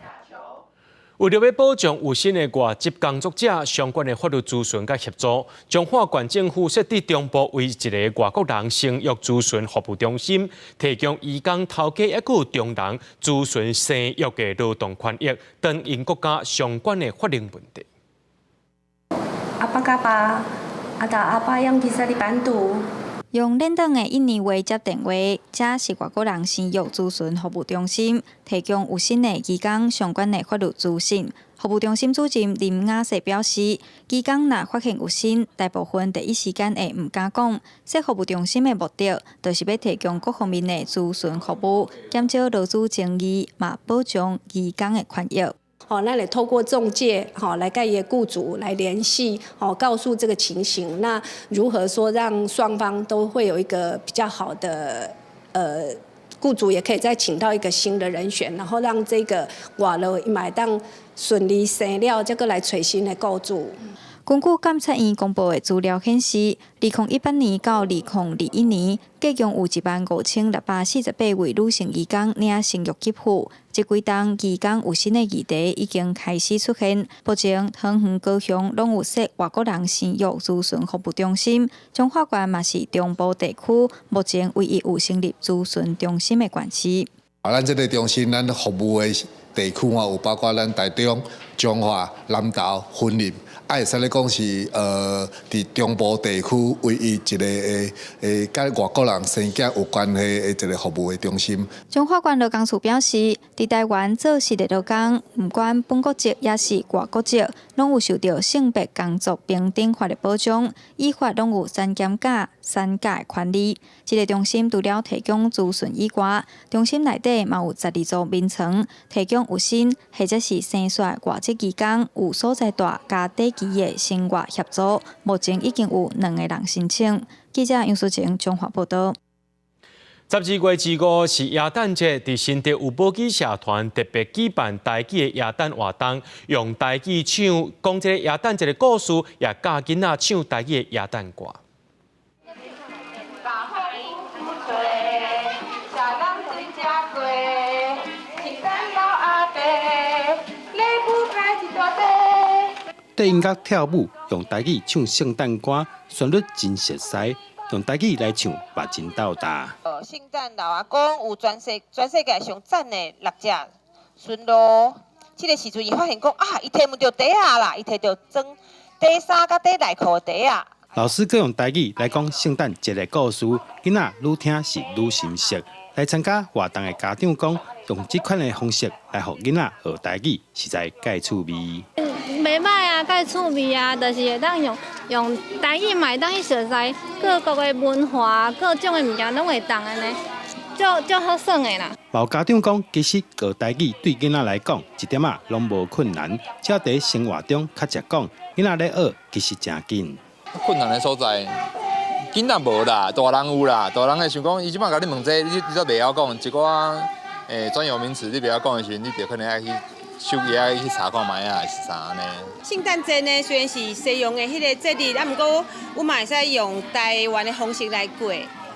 為著欲保障有薪的外籍工作者相關的法律諮詢佮協助，彰化縣政府設佇中部唯一一个外國人生育諮詢服務中心，提供移工頭家猶閣有中人諮詢生育的勞動權益等𪜶國家相關的法令問題。 Apa kabar? Ada apa yang bisa dibantu? 用輪轉的印尼話接電話，這是外國人生育諮詢服務中心提供有薪的移工相關的法律資訊。服務中心主任林雅瑟表示，移工若發現有身，大部分第一時間會毋敢講。設服務中心的目的，就是欲提供各方面的諮詢服務，減少勞資爭議，嘛保障移工的權益。吼，咱會透過仲介，吼來佮伊的雇主來聯繫，吼告訴這個情形，那如何說讓雙方都會有一個比較好的，雇主也可以再請到一個新的人選，然後讓這個外勞伊嘛會當順利生了，再閣來揣新的雇主。根據監察院公布的資料顯示，2018年到2021年，計共有15,648位女性移工領生育給付。這幾冬移工有薪的議題已經開始出現。目前，桃園、高雄攏有設外國人生育諮詢服務中心，彰化縣嘛是中部地區目前唯一有成立諮詢中心的縣市。啊，咱這个中心，咱服務的地區啊，有包括咱台中、彰化、南投、雲林。啊，會使咧講是佇中部地區唯一一個會佮外國人生囝有關係的一個服務的中心。彰化縣勞工處表示，佇台灣做實的勞工，毋管本國籍抑是外國籍，攏有受著性別工作平等法的保障，依法攏有產檢假、產假的權利。這个中心除了提供諮詢以外，中心內底嘛有12組眠床，提供有薪或者是生煞的外籍移工有所在蹛佮短期的生活協助。目前已經有兩个人申請。記者楊淑晴彰化報導。12月25是耶誕節，佇新竹有母語社團特別舉辦台語的耶誕活動，用台語唱講這个耶誕節的故事，也教囡仔唱台語的耶誕歌。綴音樂跳舞，用台語唱聖誕歌，旋律真熟悉，用台語來唱嘛真鬥膽。聖誕老阿公有全世界上讚的六隻馴鹿，這个時陣伊發現講啊，伊提毋著袋仔啦，伊提著裝底衫佮底內褲的袋仔。老師閣用台語來講聖誕節的故事，囡仔愈聽是愈心熟。來參加活動的家長講，用這款的方式來予囡仔學台語，實在蓋趣味。袂䆀啊，蓋趣味啊，就是會當用台語嘛會當去熟悉各國的文化，各種的物件攏會當按呢，足好耍的啦。有家長講，其實學台語對囡仔來講一點仔攏無困難，只要佇生活中較常講，囡仔咧學其實誠緊。困難的所在，囡仔無啦，大人有啦，大人會想講，伊這擺共你問這個，你都袂曉講，一寡專有名詞你袂曉講的時陣，你就可能愛去手機愛去查看覓啊，是啥按呢？聖誕節呢，雖然是西洋的彼个節日，啊，毋過阮嘛會使用台灣的方式來過。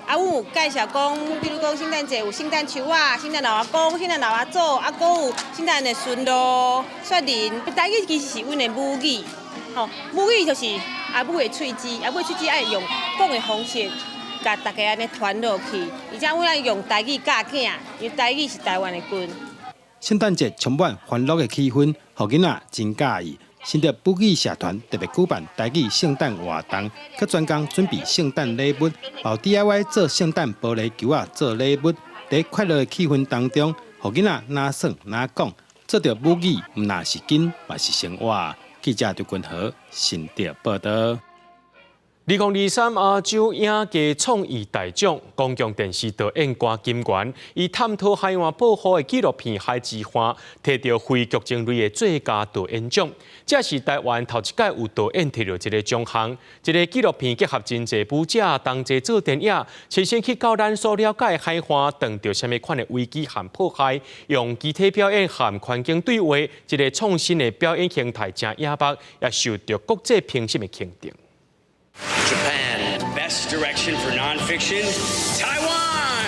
啊，阮有介紹講，比如講聖誕節有聖誕樹仔、聖誕老阿公、聖誕老阿祖，啊，閣有聖誕的馴鹿、雪人。台語其實是阮的母語，吼，母語就是阿母的喙舌，阿母的喙舌愛用講的方式，共大家按呢傳落去。而且阮愛用台語教囝，因為台語是台灣的根。聖誕節充滿歡樂的氣氛，予囡仔真佮意。新竹母語社團特別舉辦台語聖誕活動，閣專工準備聖誕禮物，有 DIY 做聖誕玻璃球仔做禮物。佇快樂的氣氛當中，予囡仔若耍若講，做著母語，毋但是緊，嘛是生活。記者張君和新竹報導。2023亞洲影藝創意大獎，公共電視導演郭金元以探討海岸保護的紀錄片《海之花》，提著非劇情類的最佳導演獎。這是台灣頭一擺有導演提著這个獎項。這个紀錄片結合真濟舞者同齊做電影，親身去到咱所了解的海岸，碰著啥物款的危機和破壞，用肢體表演和環境對話，這个創新的表演形態誠野目，也受著國際評審的肯定。 Japan Best Direction for Nonfiction Taiwan。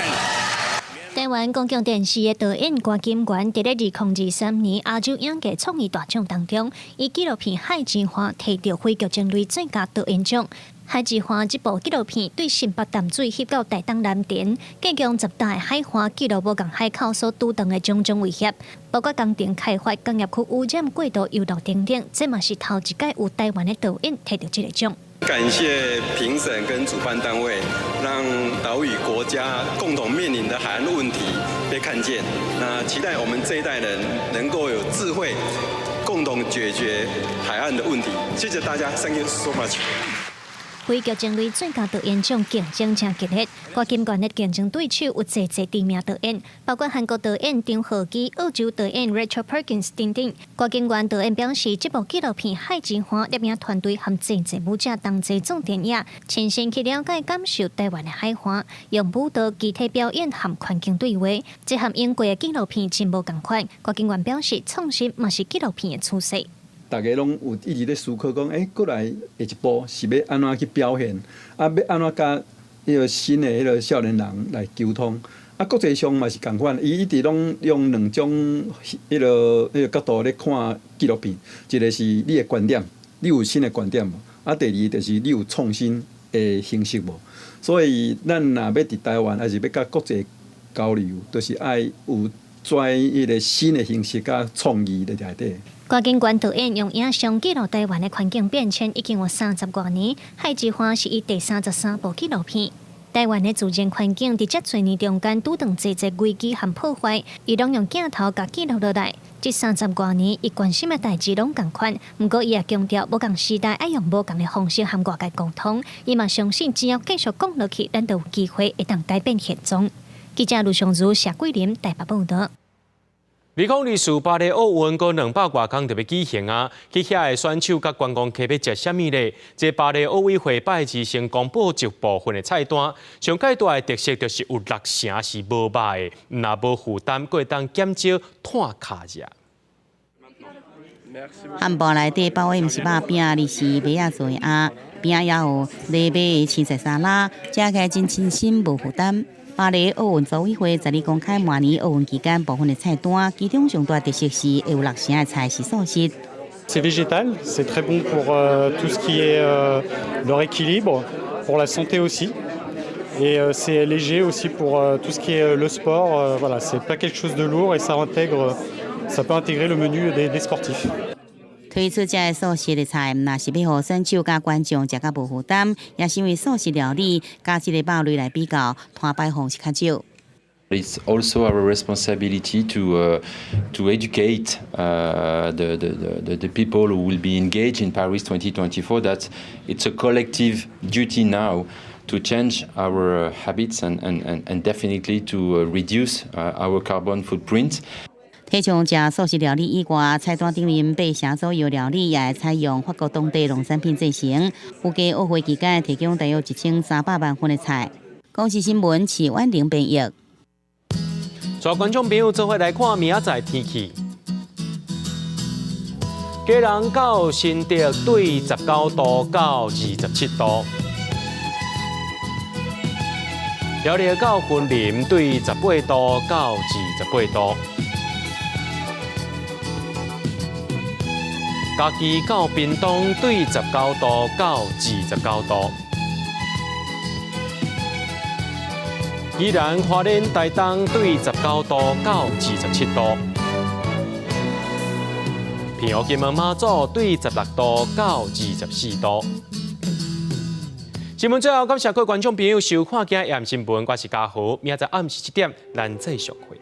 台灣公共電視的導演郭金元，佇咧2023年亞洲影藝創意大獎當中，以紀錄片《海之花》提著非劇情類最佳導演獎。《海之花》這部紀錄片對新北淡水翕到台東藍田，計共10搭的海岸記錄無仝海口所拄著的種種威脅，包括工程開發、工業區污染、過度遊樂等等。這嘛是頭一擺有台灣的導演提著這个獎。感謝評審跟主辦單位，讓島嶼國家共同面臨的海岸問題被看見。那期待我們這一代人能夠有智慧，共同解決海岸的問題。謝謝大家，Thank you so much。非劇情類最佳導演獎競爭誠激烈，郭金元的競爭對手有濟濟知名導演，包括韓國導演張赫基、澳洲導演 Rachel Perkins 等等。郭金元導演表示，這部紀錄片《海之花》攝影團隊和濟濟舞者同齊做電影，親身去了解感受台灣的海岸，用舞蹈、肢體表演和環境對話，這和英國的紀錄片真無仝款。郭金元表示，創新嘛是紀錄片的趨勢。大家攏有一直咧思考講，過來下一步是欲按怎去表現，啊，欲按怎佮彼个新的彼个少年人來溝通。啊，國際上嘛是仝款，伊一直攏用兩種彼个角度咧看紀錄片，一个是你的觀點，你有新的觀點無？啊，第二就是你有創新的形式無？所以咱若欲佇台灣，抑是欲佮國際交流，就是愛有跩彼个新的形式佮創意佇內底。柯景權導演用影像記錄台灣的環境變遷，已經有三十外年。《海之花》是伊第33部紀錄片。台灣的自然環境佇遮濟年中間拄著濟濟危機和破壞，伊攏用鏡頭共記錄落來。這三十外年，伊關心的代誌攏仝款，毋過伊也強調，無仝時代愛用無仝的方式和外界溝通。伊嘛相信，只要繼續講落去，咱就有機會會當改變現狀。記者盧尚如、謝桂林台北報導。2024巴黎奧運閣200外工就欲舉行啊！去遐的選手佮觀光客欲食啥物咧？這巴黎奧委會拜二先公布一部分的菜單，上蓋大的特色就是有六成是無肉的，若無負擔，閣會當減少碳跤跡。漢堡內底包的毋是肉餅，而是麥仔做的餡，邊仔也有藜麥的青菜沙拉，食起來真清新，無負擔。巴黎奧運組委會十二公開明年奧運期間部分的菜單，其中上大特色是會有六成的菜是素食。 C'est végétal, c'est très bon pour tout ce qui est leur équilibre, pour la santé aussi. Et c'est léger aussi pour tout ce qui est le sport. Voilà, c'est pas quelque chose de lourd et ça peut intégrer le menu des sportifs. 推出這个素食的菜，毋但是欲予選手佮觀眾食較無負擔，也是因為素食料理佮這个肉類來比較，碳排放是較少。 It's also our responsibility to educate the people who will be engaged in Paris 2024 that it's a collective duty now to change our habits and definitely to reduce our carbon footprint. 提倡食素食料理以外，菜單頂面八成左右料理也會採用法國當地農產品製成。預計奧會期間提供大約1300萬份的菜。公視新聞徐婉玲編譯。帶觀眾朋友做伙來看明仔載天氣。基隆到新竹對19度到27度，苗栗到雲林對18度到28度。嘉義到屏東對19度到29度，宜蘭花蓮台東對19度到27度，澎湖金門馬祖對16度到24度。新聞最後，感謝各位觀眾朋友收看今日新聞，我是嘉豪，明仔載暗時7點，咱再相會。